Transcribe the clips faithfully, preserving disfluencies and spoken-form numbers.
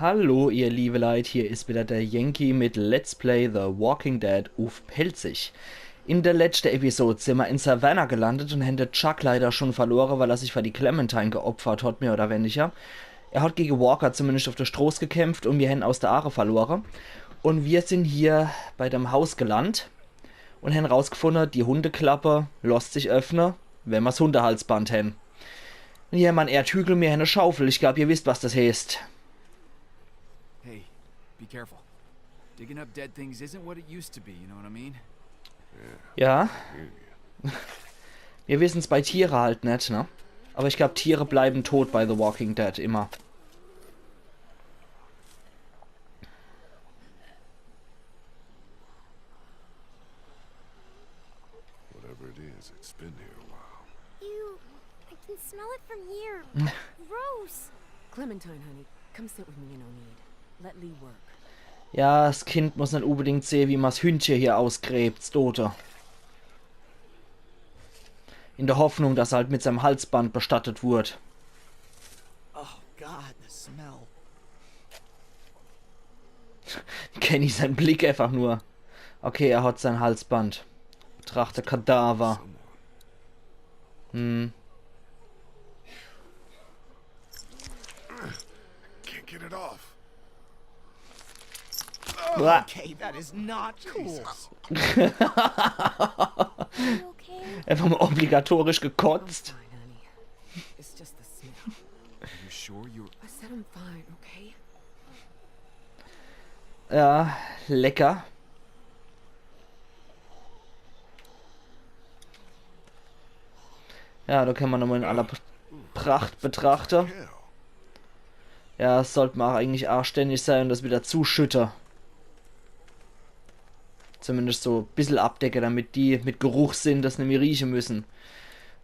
Hallo, ihr liebe Leit, hier is wieder der Yankee mit Let's Play The Walking Dead uff Pälzisch. In der letschte Episode sin mer in Savannah gelandet un hän de Chuck leider schun verlore, weil er sich für die Clementine geopfert hat, mehr oder weniger. Er hat gege Walker zumindest uff de Stroß gekämpft un mir hän aus de Aache verlore. Un mir sin hier bei dem Haus gelandet un hän rausgefunde, die Hundeklappe losst sich öffne, wenn mer's Hundehalsband hän. Un hier hän mer en Erdhügel, mir hän e Schaufel. Ich glaub, ihr wisst, was das heeßt. Hey, be careful. Digging up dead things isn't what it used to be, you know what I mean? Ja. Mir wissen's bei Tiere halt net, ne? Aber ich glaub, Tiere bleiben tot bei The Walking Dead immer. Whatever it is, it's been here a while. Ew, I can smell it from here. Gross. Clementine, honey, come sit with me and O'Neid. Let Lee work. Ja, das Kind muss net unbedingt sehen, wie mer's Hündche hier ausgräbt, das Tote. In der Hoffnung, dass er halt mit seinem Halsband bestattet wurd. Oh God, the smell. Kenny sein Blick einfach nur. Okay, er hat sein Halsband. Betrachte Kadaver. Hm. Can't get it off. Uah. Okay, that is not cool. You okay? Einfach mal obligatorisch gekotzt. Fine, honey. It's just the smell. You sure you're I said I'm fine, okay? Ja, lecker. Ja, da kann man nochmal in aller Pracht betrachte. Hell. Ja, das sollt man auch eigentlich anständig sein und das wieder zuschütte. Zumindest so e bissel abdecke, damit die mit Geruchssinn das nimmi rieche müssen.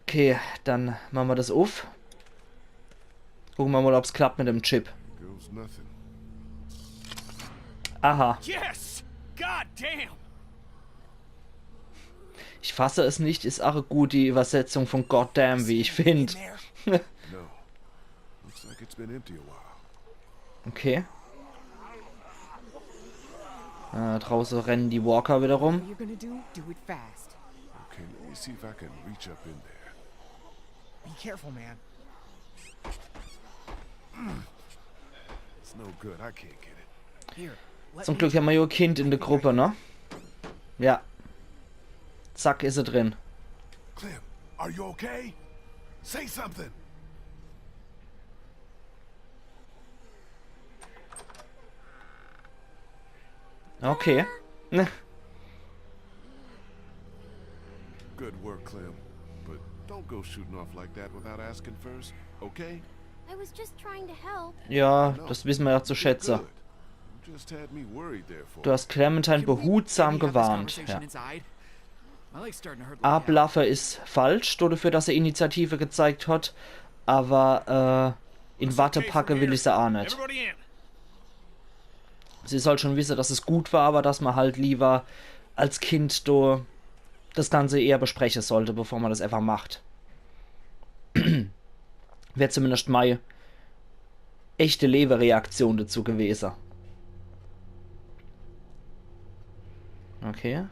Okay, dann mache mer das uff. Gucke mer mal, ob's klappt mit dem Chip. Goes nothing. Aha. Yes! God damn! Ich fasse es nicht, is auch gut die Übersetzung von Goddamn, wie ich find. No. Looks like it's been empty a while. Okay. Äh, draußen rennen die Walker wieder rum. What you're gonna do, do it fast. Okay, let me see if I can reach up in there. Be careful, man. It's no good. I can't get it. Here. Let Zum me Glück haben wir ja ein Kind in der Gruppe, ne? Ja. Zack, is er drin. Clem, are you okay? Say something. Okay. Ne. Good work, Clem. But don't go shooting off like that without asking first, okay? I was just trying to help. Ja, das wissen wir ja zu schätzen. Good. You just had me worried there for Du hast Clementine behutsam gewarnt. Ja. Inside. My leg's starting to hurt. Ablaffe is falsch, dafür, dass er Initiative gezeigt hat, aber äh, in Watte packe will ich se auch net. Everybody in. Sie soll schon wissen, dass es gut war, aber dass man halt lieber als Kind do das Ganze eher besprechen sollte, bevor man das einfach macht. Wär zumindest mei echte Lewe-Reaktion dazu gewesen. Okay,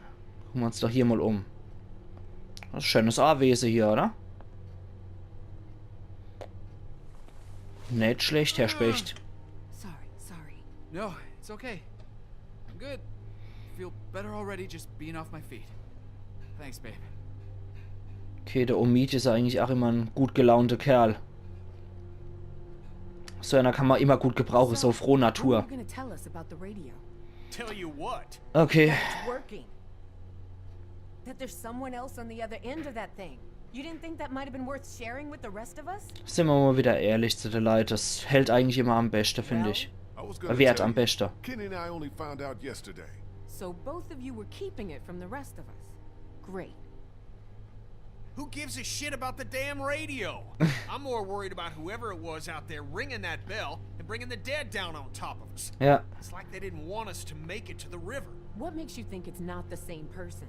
gucken wir uns doch hier mal um. Das is e schönes Awese hier, oder? Net schlecht, Herr Specht. Sorry, sorry. No, it's okay. I'm good. I feel better already just being off my feet. Thanks, babe. Okay, der Omid is ja eigentlich auch immer en gut gelaunter Kerl. So einer kann man immer gut gebrauchen, so froh What are Natur. you gonna tell us about the radio? Tell you what. Okay, It's working. That there's someone else on the other end of that thing. You didn't think that might have been worth sharing with the rest of us? Sind wir mal wieder ehrlich zu de Leit, das hält eigentlich immer am besten, finde ich. I was gonna Wert tell am you. Besten. Kenny and I only found out yesterday. So both of you were keeping it from the rest of us. Great. Who gives a shit about the damn radio? I'm more worried about whoever it was out there ringing that bell and bringing the dead down on top of us. Ja, It's like they didn't want us to make it to the river. What makes you think it's not the same person?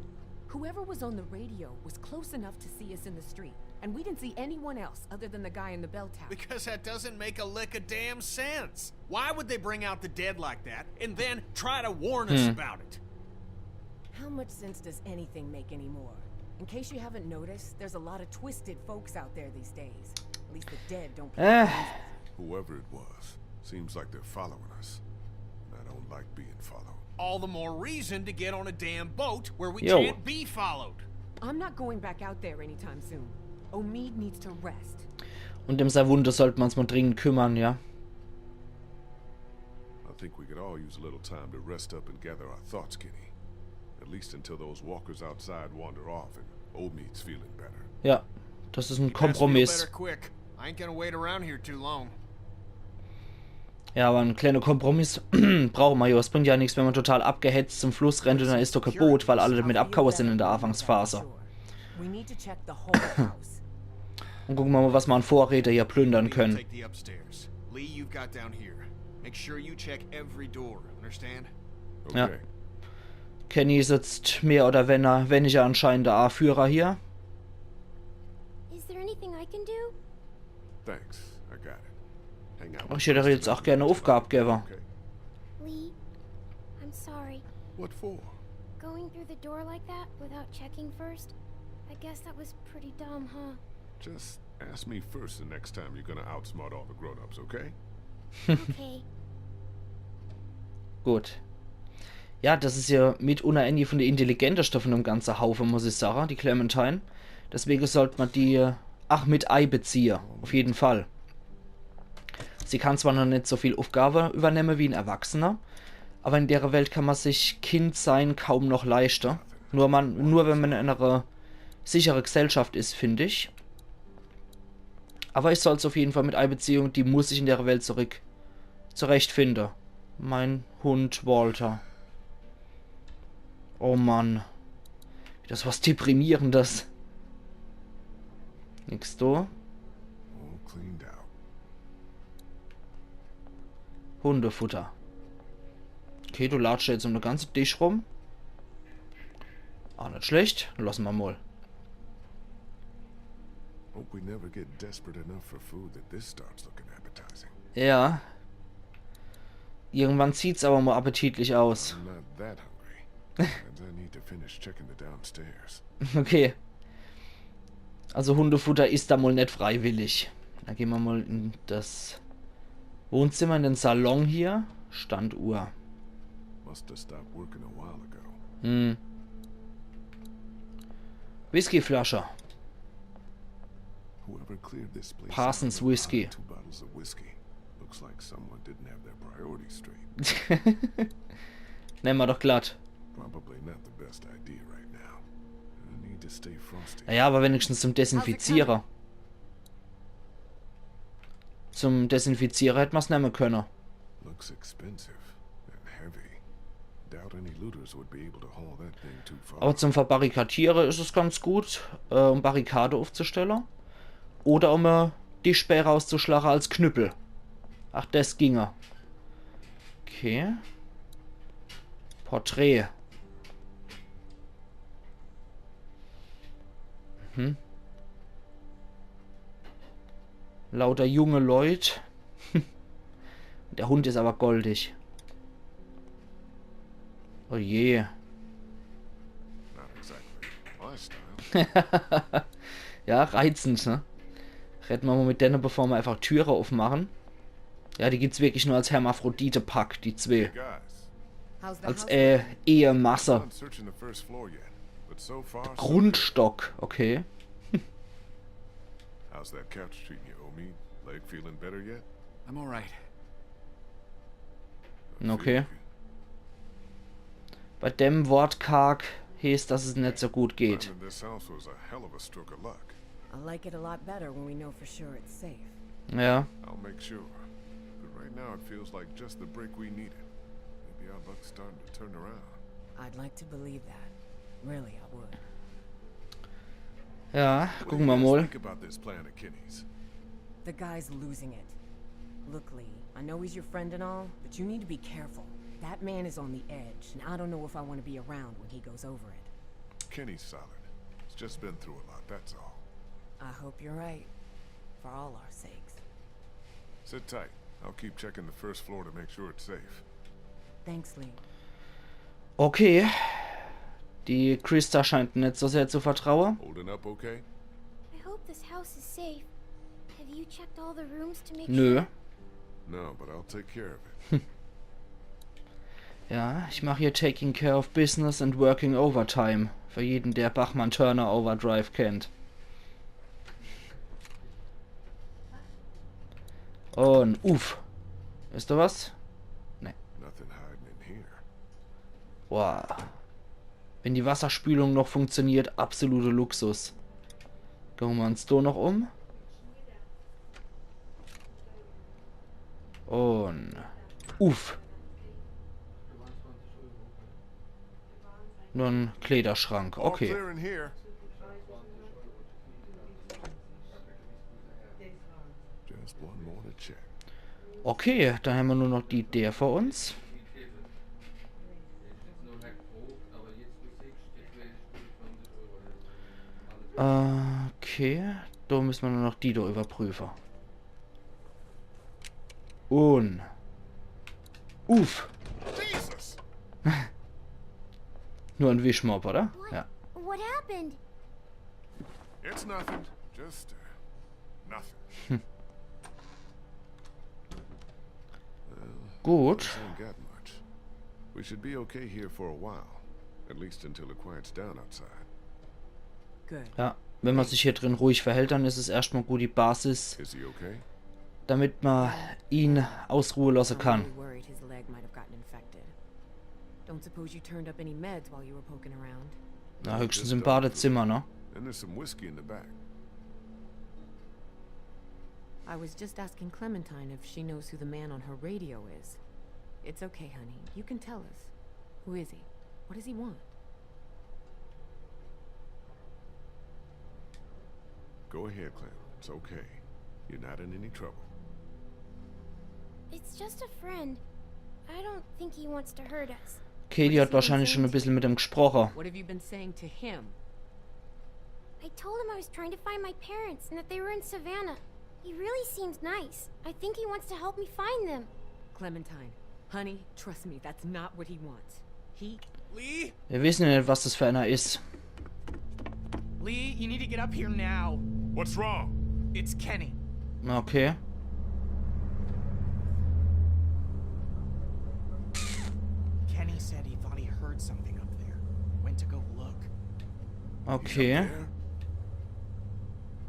Whoever was on the radio was close enough to see us in the street. And we didn't see anyone else other than the guy in the bell tower. Because that doesn't make a lick of damn sense. Why would they bring out the dead like that and then try to warn us Hmm. about it? How much sense does anything make anymore? In case you haven't noticed, there's a lot of twisted folks out there these days. At least the dead don't Eh. play. Whoever it was, seems like they're following us. And I don't like being followed. All the more reason to get on a damn boat where we Yo. Can't be followed. I'm not going back out there anytime soon. Omid needs to rest. Und um sei Wunde sollte mer uns mal dringend kümmern, ja. I think we could all use a little time to rest up and gather our thoughts, Kenny. At least until those walkers outside wander off and Omid's feeling better. Ja, das is en Best feel Kompromiss. Better quick. I ain't gonna wait around here too long. Ja, aber en kleiner Kompromiss brauche mer ja. Es bringt ja nix, wenn mer total abgehetzt zum Fluss rennt und dann is doch kee Boot, weil alle damit abgehaue sin in der Anfangsphase. We need to check the whole house. Und gucke mer mal, was mer an Vorräte hier plündern können. Take the upstairs. Lee, you've got down here. Make sure you check every door. Understand? Ja. Okay. Kenny is jetzt mehr oder wenner, weniger anscheinend der Anführer hier. Is there anything I can do? Thanks. I got it. Hang out. Ich hätt jetzt auch gerne Aufgab gewwe. Okay. Lee, I'm sorry. What for? Going through the door like that without checking first? I guess that was pretty dumb, huh? Just ask me first the next time you're gonna outsmart all the grown-ups, okay? Okay. Gut. Ja, das is ja mitunner ääni von de intelligenteste von dem ganze Haufe, muss ich sage, die Clementine. Deswege sollt mer die, äh, ach, mit eibeziehe. Auf jeden Fall. Sie kann zwar noch net so viel Aufgabe übernemme wie en Erwachsener, aber in dere Welt kann mer sich Kind sein kaum noch leischte. Nur, man, nur wenn mer in einer sichere Gesellschaft is, find ich. Aber ich soll's auf jeden Fall mit eibeziehe, die muss sich in dere Welt zurück zurechtfinde. Mein Hund Walter. Oh Mann. Das is was Deprimierendes. Nix do. All cleaned out. Hundefutter. Okay, du latscht jetzt um de ganze Tisch rum. Ah, net schlecht. Lass mer mal. Hope we never get desperate enough for food that this starts looking appetizing. Ja. Irgendwann sieht's aber mal appetitlich aus. I'm not that hungry. And I need to finish checking the downstairs. Okay. Also Hundefutter is da mal net freiwillig. Da gehn mer mal in das Wohnzimmer, in den Salon hier. Standuhr. Must have stopped working a while ago. Hm. Whiskyflasche. Whoever cleared this place Parsons out with Whiskey. Two bottles of whiskey. Looks like someone didn't have their priorities straight. Nemme mer doch glatt. Probably not the best idea right now. I need to stay frosty. Naja, aber wenigstens zum Desinfiziere. Zum Desinfiziere hätt mer's nemme könne. Looks expensive and heavy. Doubt any looters would be able to haul that thing too far. Aber zum Verbarrikadiere is es ganz gut, äh, um Barrikade aufzustelle. Oder um äh, die Speer rauszuschlache als Knüppel. Ach, des ginge. Okay. Porträt. Mhm. Lauter junge Leut. Der Hund is aber goldig. Oh je. Not exactly my style. Ja, reizend, ne? Redde mer mal mit denne, bevor mer einfach Türe aufmache. Ja, die gibt's wirklich nur als Hermaphrodite-Pack, die zwee. Guys, How's the Als, house? äh, Ehemasse. I'm searching the first floor yet, but so far so Grundstock, okay. How's that couch treating you, Omid? Leg feeling better yet? I'm alright. Okay. Bei dem Wortkarg heeßt, dass es net so gut geht. Finding this house was a hell of a stroke of luck. I'll like it a lot better when we know for sure it's safe. Ja. I'll make sure. But right now it feels like just the break we needed. Maybe our luck's starting to turn around. I'd like to believe that. Really, I would. Ja, What do gucke you mer guys mal. Think about this plan of Kenny's. The guy's losing it. Look, Lee, I know he's your friend and all, but you need to be careful. That man is on the edge, and I don't know if I want to be around when he goes over it. Kenny's solid. He's just been through a lot, that's all. I hope you're right, for all our sakes. Sit tight. I'll keep checking the first floor to make sure it's safe. Thanks, Lee. Okay. Die Christa scheint net so sehr zu vertrauen. Holding up okay? I hope this house is safe. Have you checked all the rooms to make Nö. sure? No, but I'll take care of it. Ja, ich mach hier Taking Care of Business and Working Overtime. Für jeden, der Bachmann-Turner Overdrive kennt. Und uff. Is do was? Nothing hiding in here. Wow. Wenn die Wasserspülung noch funktioniert, absoluter Luxus. Gucke mer uns do noch um. Und uff. Nur en Kleiderschrank. All Okay. Clear in here. Just one more to check. Okay, dann hämmer nur noch die Deer vor uns. Okay, do müsse mer nur noch die do überprüfe. Un. Uff. Jesus! Nur en Wischmopp, oder? Ja. What happened? It's nothing. Just uh, nothing. Gut. Ain't got much. We should be okay here for a while. At least until it quiets down outside. Good. Ja, wenn man sich hier drin ruhig verhält, dann is es erschtmal gut die Basis, Is he okay? damit man ihn ausruhe lasse I'm kann. Really worried his leg might have gotten infected. Don't suppose you turned up any meds while you were poking around? Na, höchstens im Badezimmer, ne? And there's some whiskey in the back. I was just asking Clementine if she knows who the man on her radio is. It's okay, honey. You can tell us. Who is he? What does he want? Go ahead, Clem. It's okay. You're not in any trouble. It's just a friend. I don't think he wants to hurt us. Okay, die hat wahrscheinlich schon e bissel mit dem gesproche. What have you been saying to him? I told him I was trying to find my parents and that they were in Savannah. He really seems nice. I think he wants to help me find them. Clementine, honey, trust me, that's not what he wants. He Lee? Wir wissen ja net, was das für einer is. Lee, you need to get up here now. What's wrong? It's Kenny. Okay. Kenny said he thought he heard something up there. Went to go look. Okay. There?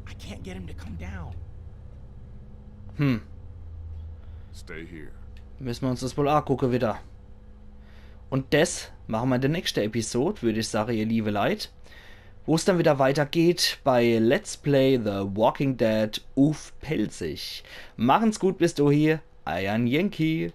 I can't get him to come down. Hm. Stay here. Müsse mer uns das wohl angucke wieder. Und das mache mer in der nächste Episode, würd ich sage, ihr liebe Leit. Wo's dann wieder weitergeht bei Let's Play The Walking Dead uff Pälzisch. Machen's gut bis dohie, eier Yankee.